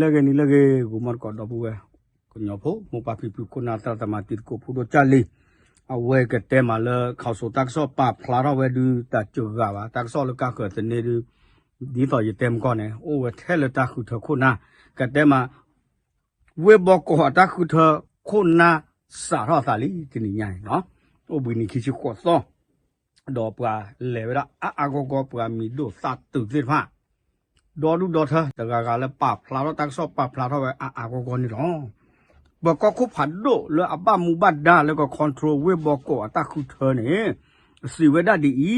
နံၤလၢအဂ့ၤ နံၤလၢအဂ့ၤ ဂီၤမီတကိးဒီပုၢ်ဝဲၢ် ကညီဖိ မိၢ်ပၢ်ဖံဖု ခိၣ်နၢ်သရၣ်သမါ တံၤသကိးဖိဒိၣ်ကၢ်လံၤ အဝဲကတဲမးလၢ ခီၣ်စိၤတၢ်ကစီၣ်ပာ်ဖျါထီၣ်ဝဲဒုး တၢ်စှၤဘၣ် တၢ်ကစီၣ်လၢကါဃၢၤသန့ဒုး ဒ်သိးယတဲမကီၢ်န့ၣ် အိၣ်ဝဲထဲလၢတၢ်ဃုထၢခိၣ်နၢ် ကတဲမး ဝ့ၢ်ဘီကီၢ်အတၢ်ဃုထၢခိၣ်နၢ် စးထီၣ်အသးလံ တနံၤညါအံၤ အိၣ်ဘှံးနံၤခံဆံဃိးသီ ဒီးပှၤလဲၤဝဲဒၣ်အါအါဂီၢ်ဂီၢ် ပှၤမံၤဒိၣ်သၣ်တုၤသ့ၣ်တဖၣ် ဒီဒူၣ်ဒီထၢ တဂၤဂၤလၢပာ်ဖျါထီၣ်တၢ်ကစီၣ်ပာ်ဖျါထီၣ်ဝဲအါအါဂီၢ်ဂီၢ်န့ၣ်လီၤ. ပၢၤကီၢ်ခိၣ်ဖးဒိၣ်လၢအဘၣ်မူဘၣ်ဒါလၢက control ဝ့ၢ်ဘီကီၢ်အတၢ်ဃုထၢန့ၣ် စံးဝဲဒၣ်ဒ်အံၤနီၤ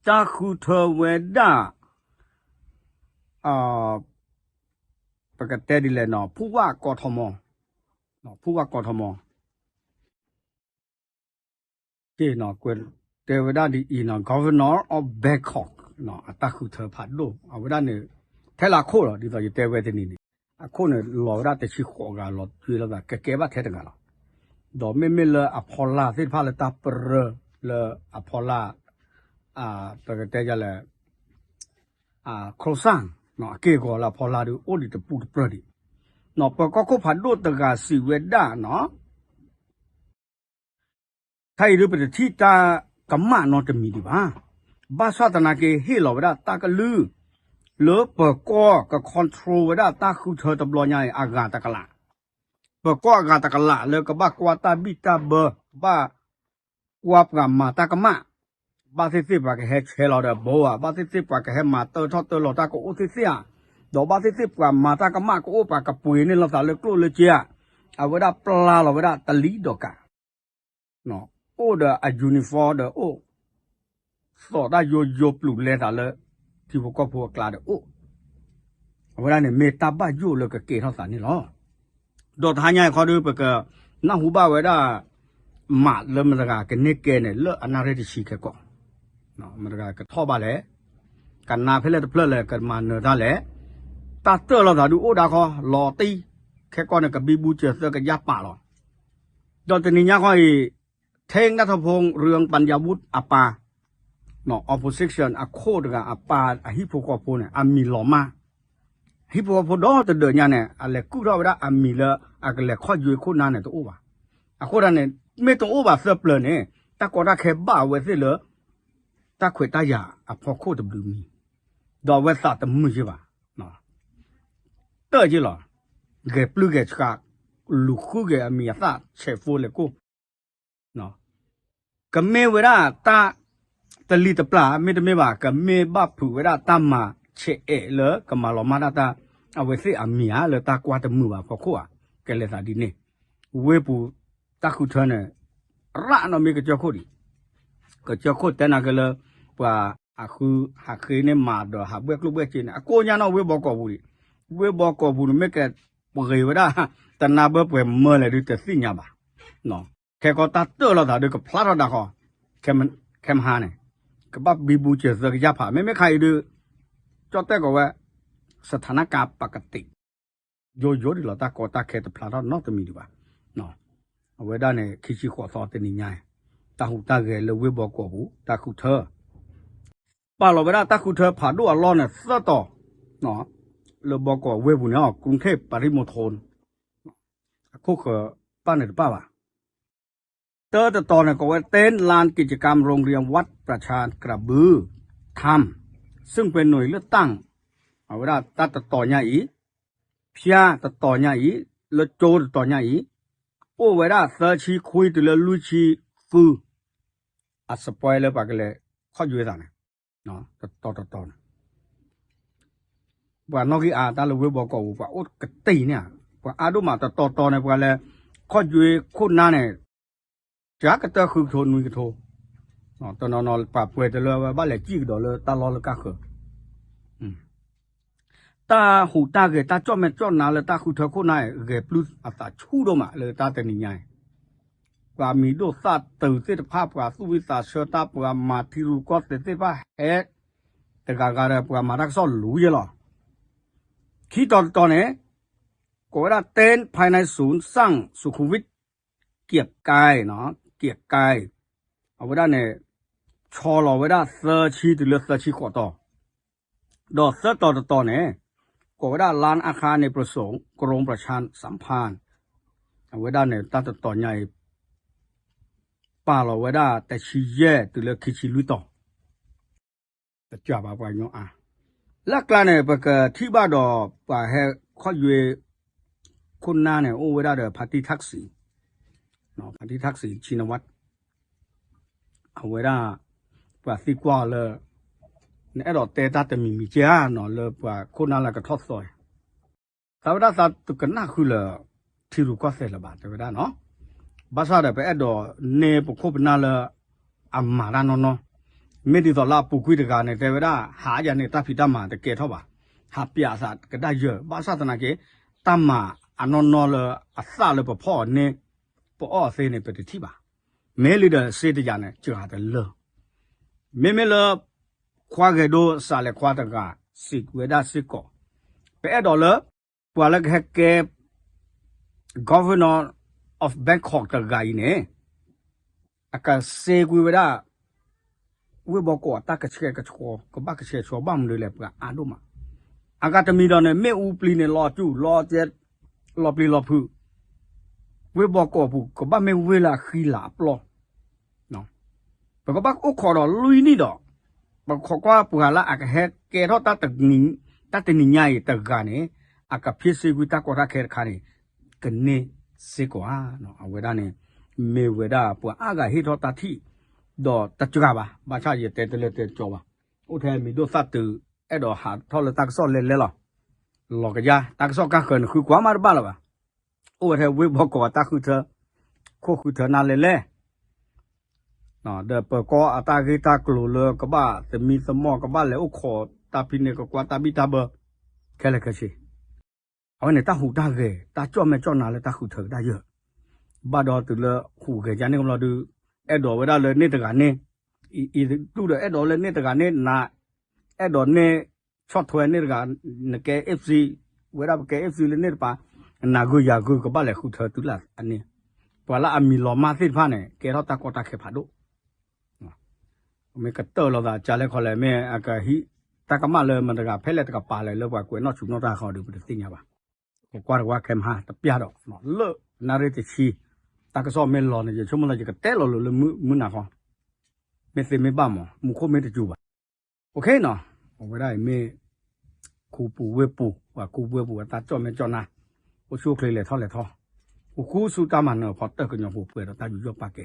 တၢ်ဃုထၢဝဲဒၣ် ပကတဲဒ်လဲၣ်နီၤ ဖူဝၣ်ကီထီမီ ဖူဝၣ်ကီထီမီ က့ၤကွဲးတဲဝဲဒၣ်ဒ်အံၤနီၤ Governor of Bangkok အတၢ်ဃုထၢဖးဒိၣ် အဝဲဒၣ်န့ၣ် ထဲလၢအခိၣ်လီၤ ဒ်သိးယတဲဝဲတနံၤန့ၣ် အခိၣ်န့ၣ်လီၤဝဲဒၣ်တဆံဃိးဂၤလီၤ က့ၤလီၤသး ကကဲဘၣ်ထဲတဂၤလီၤ ဒီးမ့မ့ၢ်လၢအဖီလာ်သ့ၣ်တဖၣ်လၢတၢ်ပရၢလၢအဖီလာ် ပကတဲယလဲၣ် ခီစၣ် အက့ၢ်အဂီၤလၢအဖီလာ်ဒုး အိၣ်ဒံးတပူၤတပြၢၢ်ဒံး ပၢၤကီၢ်ခိၣ်ဖးဒိၣ်တဂၤစံးဝဲဒၣ်နီၤ ခဲအံၤဒုးပတထံၣ်တၢ်ကမၣ်နီတမံၤဒံးဘၣ်. ဘၣ်ဆၣ်သနာ်က့ ဟ့ၣ်လီၤဝဲဒၣ်တၢ်ကလုၢ် လၢပၢၤကီၢ်က control ဝဲဒၣ်တၢ်ဃုထၢတဘျီညါအံၤ အဂၤတကလး ပၢၤကီၢ်အဂၤတကလးလၢကဘၣ်ကွၢ်တၢ်ဘံၣ်တၢ်ဘၢ ကဘၣ်ကွၢ်ပှၤမၤတၢ်ကမၣ် ဘၣ်သ့ၣ်သ့ၣ်ပှၤကဟဲဆဲးလီၤဒီးဘိဧါ ဘၣ်သ့ၣ်သ့ၣ်ပှၤကဟဲမၤတၢထီၣ်တၢလီၤတၢ်ကအိၣ်သ့ၣ်သ့ၣ်ဧါ ဒီးဘၣ်သ့ၣ်သ့ၣ်ပှၤမၤတၢ်ကမၣ်ကအိၣ်ပှၤကပှ့ၤန့ၢ်လိာ်သးလၢကျိၣ်လၢစ့ဧါ အဝဲဒၣ်ပျၢ်လီၤဝဲဒၣ်တလံဒီးကး အိၣ်ဒီးအ uniform ဒီးအိၣ် သိးတၢ်ယိယိပျုၤလဲသးလၢ ထံဖိကီၢ်ဖိအကျါဒီးအိၣ် အဝဲဒၣ်န့ၣ်မ့ၢ်တၢ်ဘၣ်ယိၣ်လၢကကဲထီၣ်သးန့ၣ်လီၤ. ဒီးတဟါညါအံၤခီဒီး ပကနၢ်ဟူဘၣ်ဝဲဒၣ် မးလၢမတၤတဂၤကန့ၢ်ကဲန့ၣ် လၢအနၣ်ရံၣ်တဆံခဲကိာ် မတၤတဂၤကထီၣ်ဘၣ်လဲၣ် ကနါဖဲလဲၣ်တဖျၢၣ်လဲၣ် ကမၤနၢၤတၢ်လဲၣ် တၢ်တၢၢ်လီၤသးဒုးအိၣ်ဒၣ်ခီ လီၤတံၢ် ခဲကိာ်န့ၣ် ကဘံဘူစၢၤသၢကယၢ်ပာ်လီၤ ဒီးတနံၤညါခီအံၤ ထ့နၣ်ထီၣ်ဖိ ရူၢ်ပၣ်ယၣ်ဝူၣ်အပၢ် opposition အခိၣ်တဂၤအပၢ်အဟံၣ်ဖိဃီဖိန့ၣ် အမံၤလီၤမၢ် ဟံၣ်ဖိဃီဖိဒီတဒၢးညါန့ၣ် အလဲၤကုၢ်ထီၣ်ဝဲဒၣ်အမံၤလၢ အကလဲၤခီၣ်ယွ့ခိၣ်နၢ်န့ၣ်တအိၣ်ဘၣ်. အဃိဒၣ်န့ၣ် မ့ၢ်တအိၣ်ဘၣ်သၢပျၢၤန့ၣ် တၢ်ကီတၢ်ခဲဘၣ်အဝဲသ့ၣ်လၢ တၢ်ခွဲးတၢ်ယာ်အဖီခိၣ်တဘျုးမံၤ, ဒီးအဝဲသးတမုာ်ယဲၢ်ဘၣ်, တၢၢ်ယဲၢ်လီၤ, ဂဲၤပျုၢ်ဂဲၤဆှး, လူၤဃုဂဲၤအမံၤအသၣ်ဆဲးဖိလဲၤကိၢ်, ကမ့ၢ်ဝဲဒၣ်တၢ်တလံၤတပျၢ် မ့တမ့ၢ်ဘၣ် ကမ့ၢ်ဘၣ်ဖုးဝဲဒၣ်တၢ်မၤဆဲးအဲးလၢကမၤလီၤမၢ်ဒၣ်တၢ် အဝဲသ့ၣ်အမံၤဧါ လၢတၢ်ကွၢ်တမုာ်ဘၣ်ဖီခိၣ်ဧါ, ကလဲၤသးဒ်န့ၣ်, ဝ့ၢ်ပူၤတၢ်ဃုထၢန့ၣ် ရၣ်နီၢ်မ့ၢ်ကစၢၢ်ခိၣ်ဒံး, ကစၢၢ်ခိၣ်တဲနာ်က့လၢ ပှၤအဃုဟးဃ့န့ၢ်မၤဒီးဟးဘှဲၣ်ကျိၣ်ဘှဲၣ်စ့န့ၣ် အကိးညါနီၢ်ဝ့ၢ်ဘီကီၢ်ပူၤဒံး, ဝ့ၢ်ဘီကီၢ်ပူၤန့ၣ်မ့ၢ်ကပှ့ၤဝဲဒၣ် တနါဘၢပှဲၤမၢလဲၣ်ဒုးတသ့ၣ်ညါဘၣ်, ခဲကီတၢ်တၢၢ်လီၤသးဒုးကဖျါထီၣ်ဒၣ်ဃီ, ခဲမဟါန့ၣ် ကဘၣ်ဘံဘူစၢၤသၢကယၢ်ဖး မ့မ့ၢ်ခါအံၤဒုး ကၠီၣ်တဲၣ်ကီးဝဲ စထၣ်နကၤပကတ့ၢ် ယိယိဒ်လီၤ တၢ်ကီတၢ်ခဲတဖျါထီၣ်နီတမံၤဒံးဘၣ်, အဝဲဒၣ်န့ၣ် ခံဆံဃိးသီတနံၤညါ, တၢ်ဟူးတၢ်ဂဲၤလၢဝ့ၢ်ဘီကီၢ်ပူၤ တၢ်ဃုထၢ ပာ်လီၤဝဲဒၣ်တၢ်ဃုထၢဖးဒိၣ်အလီၢ်န့ၣ် သၢတီၤ, လၢဘီကီၢ်ဝ့ၢ်ပူၤန့ၣ် ကရုထ့ၣ်ပၤရံမိထိ အခိၣ်ဃၢၤပၢ်န့ၣ်တပၢ်ဘၣ်, တၢတတီၤန့ၣ် ကိးဝဲ တ့လၢ်ကံၣ်ကၠကၢမ် ရိၣ်ရံၣ်ဝၣ်ပြၢ်ဆၣ်ကရၢၣ်ဘု ထၢမ် ซึ่งเป็นหน่วยเลือกตั้ง အဝဲဒၣ်တၢ်တတီၤညါအံၤ, ဖၠါတတီၤညါအံၤ, လၢကၠိတတီၤညါအံၤ, အိၣ်ဝဲဒၣ်သၢဆံခွံတုၤလၢလွံၢ်ဆံဃု အစပွဲလၢပှၤကလဲၤခီၣ်ယွဲသးန့ၣ်, တတီၤတတီၤန့ၣ် ပှၤနီၣ်ဂံၢ်အါတၢ်လၢဝ့ၢ်ဘီကီၢ်ပူၤ ပှၤအိၣ်ကတ့ၢ်န့ၣ်ဧါ, ပှၤအါဒိၣ်မးတတီၤတီၤန့ၣ် ပှၤလဲၤခီၣ်ယွဲခိၣ်နၢ်န့ၣ် ကကတၢၢ်ဃုကထိနွံကထိ, တနီၤနီၤပှၤပှဲၤတလၢဝဲဘၣ်လဲၤစံၣ်ကဒီးလၢတၢ်လီၢ်လၢကါဃၢၤ တၢ်ဟူးတၢ်ဂဲၤတၢ်ကၠီၣ်မဲာ်ကၠီၣ်နါလၢတၢ်ဃုထၢခိၣ်နၢ် ဂဲၤပျုၢ်အသးဆူၣ်ဒိၣ်မးလၢတၢ်တနံၤညါအံၤ, ပှၤမံၤဒိၣ်သၣ်တုၤသ့ၣ်တဖၣ် ပှၤသူၣ်ဝံၣ်သးဆၢတၢ် ပှၤမၤထံရူၢ်ကီၢ်သဲးသ့ၣ်တဖၣ်ဟဲ တဂၤဂၤဒီးပှၤမၤတၢ်ကစီၣ်လူၤယဲၢ်လီၤ. ခံတီၤတတီၤန့ၣ် ကိးဝဲဒၣ် တ့ဖဲန့ၣ် စူၣ်စၣ် စူၣ်ခိဝံၣ် ကၠံးကဲ, ကၠံးကဲ, အဝဲဒၣ်န့ၣ် ဆီလီၤဝဲဒၣ်သၢဆံတုၤလၢသၢဆံဃိးတီၤ, ဒီးသၢတီၤတတီၤန့ၣ် ကိးဝဲဒၣ်လါအါခါန့ၣ် ပစိာ် ကရူၢ်ပရၢၡၢၣ် စၣ်ဖၢၣ် အဝဲဒၣ်န့ၣ် တၢ်တတီၤညါအံၤ ပာ်လီၤဝဲဒၣ် တဆံယဲၢ်တုၤလၢခံဆံလွံၢ်တီၤ တကးဘၣ်ပှၤကညီအါ, လၢအကျါန့ၣ် ပကထံၣ်ဘၣ်ဒီး ပှၤဟဲခီၣ်ယွဲ ခိၣ်နၢ်န့ၣ် အိၣ်ဝဲဒၣ်ဒီး ဖါတံၢ်ထၣ်စံ, ဖါတံၢ်ထၣ်စံ ဆံနဝါ အဝဲဒၣ် ပှၤသံကွၢ်အီၤလၢ နအဲၣ်ဒိးတဲတၢ်တမံၤမံၤကဲဧါနီၤ လၢပှၤခိၣ်နၢ်လၢကထီၣ်သီအံၤ, သးဝဲဒၣ်သးတကနၣ်ဃုာ်လၢ ထံရူၢ်ကီၢ်သဲးလၢၤဘၣ် တဲဝဲဒၣ်နီၤ, ဘၣ်ဆၣ်ဒီးပအဲၣ်ဒိးန့ၢ်ပခိၣ်ပနၢ်လၢ အမၤတၢ်နီၢ်နီၢ်, မ့ၢ်ဒ်သိးလၢအပူၤကွံာ်တဂၤန့ၣ် တဲဝဲဒၣ် ဟးယၤန့ၣ် တၢ်ဖံးတၢ်မၤတကဲထီၣ်ဘၣ်, ဟးပျးအသးကဒါယၢၢ် ဘၣ်ဆၣ်သနာ်က့ တၢ်မၤအနီၢ်နီၢ်လၢအသၣ်လၢပဖီၣ်အီၤန့ၣ် ပအီၣ်အသ့န့ၣ် ပတထံၣ်ဘၣ်, မ့ၢ်လံဒီးစ့တယၤန့ၣ် စှၤတလၢာ် မ့မ့ၢ်လၢ ခွါဂဲၤဒိစးလဲၤခွါတဂၤ စံးဝဲဒၣ်စ့ၢ်ကီး, ပအဲၣ်ဒိးလၢ ပှၤလၢကဟဲကဲ Governor of Bangkok တဂၤအံၤန့ၣ် အကစ့ကွံာ်ဝဲဒၣ် ဝ့ၢ်ဘီကီးအတၢ်ကဆှဲကဆှီ ကဘၣ်ကဆှဲကဆှီ ဘၣ်မနုၤလဲၣ် ပှၤအါဒိၣ်မး, အဂၤတမံၤဒီးန့ၣ် မ့ၣ်အူပျံၤန့ၣ် လီၤစူၣ် လီၤစဲ လီၤပျံၤလီၤဖုး, ဝ့ၢ်ဘီကီးပူၤ ကဘၣ်မ့ၢ်ဝ့ၢ်လၢအဃံလၤအပျီၢ် ပကဘၣ်အိၣ်ခိးဒီးလွံၢ်နံၣ်ဒီး ပခိးကွၢ်ပှၤလၢအကဟဲကဲထီၣ် တၢ်တနံၤညါအံၤတဂၤန့ၣ် အကဖ့စ့ကွံာ်တၢ်ကီတၢ်ခဲတခါန့ၣ် ကန့ၢ်စ့ၢ်ကီးဧါ. အဝဲဒၣ်န့ၣ် မ့ၢ်ဝဲဒၣ်ပှၤအါဂၤဟ့ၣ်ထီၣ်တၢ်ထံၣ် ဒီးတစှၤဘၣ်. ဘၣ်ဆၣ်ယတဲတလၢတဲကၠီဘၣ်. အိၣ်ထဲမံၤဒိၣ်သၣ်တုၤ အဲၣ်ဒိးဟးထီၣ်လၢတၢ်ကစီၣ်လဲၤလဲၤလီၤ. လီၤကယါ တၢ်ကစီၣ်ကါဃၢၤန့ၣ် ဃုကွၢ်မးတဘၣ်လၢၤဘၣ်. အိၣ်ဝဲထဲဝ့ၢ်ဘီကီးအတၢ်ဃုထၢ ခိၣ်ဃုထၢနၤလဲၤလဲၤ ဒီးပၢၤကီၢ်အတၢ်ဂ့ၢ်တၢ်ကျိၤလၢကဘၣ်သမံသမိး ကဘၣ်လဲၤအိၣ်ခိးတၢ်ဖံးန့ၣ် ကကွၢ်တၢ်ဘံၣ်တၢ်ဘၢ ခဲလၢာ်ခဲဆ့. အဝဲန့ၣ်တၢ်ဟူးတၢ်ဂဲၤ တၢ်ကၠီၣ်မဲာ်ကၠီၣ်နါလၢတၢ်ဃုထၢကဒါယၢ် ဘၣ်ဒီးတုၤလၢဟူးဂဲၤကန့ၣ်ကဘျီဒု အဲၣ်ဒိးဝဲဒၣ်လၢန့ၢ်တဂၤန့ၣ် အံၤဒူၣ်ဒီးအဲၣ်ဒိးလၢန့ၢ်တဂၤန့ၣ် န အဲၣ်ဒိးန့ၢ်ဆီၣ်ထွဲန့ၢ်တဂၤ နကဲ FC ဝဲဒၣ်ပကဲ FC လၢန့ၢ်တပၤ နဂုာ်ယၤဂုာ်ကဘၣ်လဲၤဃုထၢတုၤလၢအန့ၣ် ပှၤလၢအမံၤလီၤမၢ်သ့ၣ်တဖၣ်န့ၣ် ကဲထီၣ်တၢ်ကီတၢ်ခဲဖးဒိၣ် မ့ၢ်ကတၢၢ်လိာ်သးကလဲၣ်ခီလဲၣ် မ့ၢ်အကဟံးတၢ်ကမၣ်လၢမတၤတဂၤ ဖဲလဲၣ်တကပၤလဲၣ်လၢပှၤကွဲးနီၣ်ဆူၣ်နီၣ်တၢ်ဃီဒီး ပတသ့ၣ်ညါဘၣ်. ကကွၢ်တကွၢ်ခဲမဟါတပျၢ်ဒီး လၢနၣ်ရံၣ်တဆံ တၢ်ကစီၣ်မ့ၢ်လီၤန့ၣ် ယဆိကမိၣ်လၢယကတဲလီၤလိာ်လၢမုၢ်နၤဃီ မ့ၢ်သ့မ့ၢ်ဘၣ်မး မူခိၣ်မ့ၢ်တစူၤဘၣ်. အဝဲဒၣ်အံၤမ့ၢ် ခူပူၤဝ့ၢ်ပူၤ ပှၤခူပူၤဝ့ၢ်ပူၤအတၢ်ကၠီၣ်မဲာ်ကၠီၣ်နါ အိၣ်ဆူၣ်အိၣ်ချ့လဲၤထီၣ်လဲၤထီ ဃူဃူဆူတၢ်မၤနၢၤအဖီတၢၢ်ကညီဖိပှဲၤဒီးတၢ်ယူးယီၣ်ပာ်ကဲ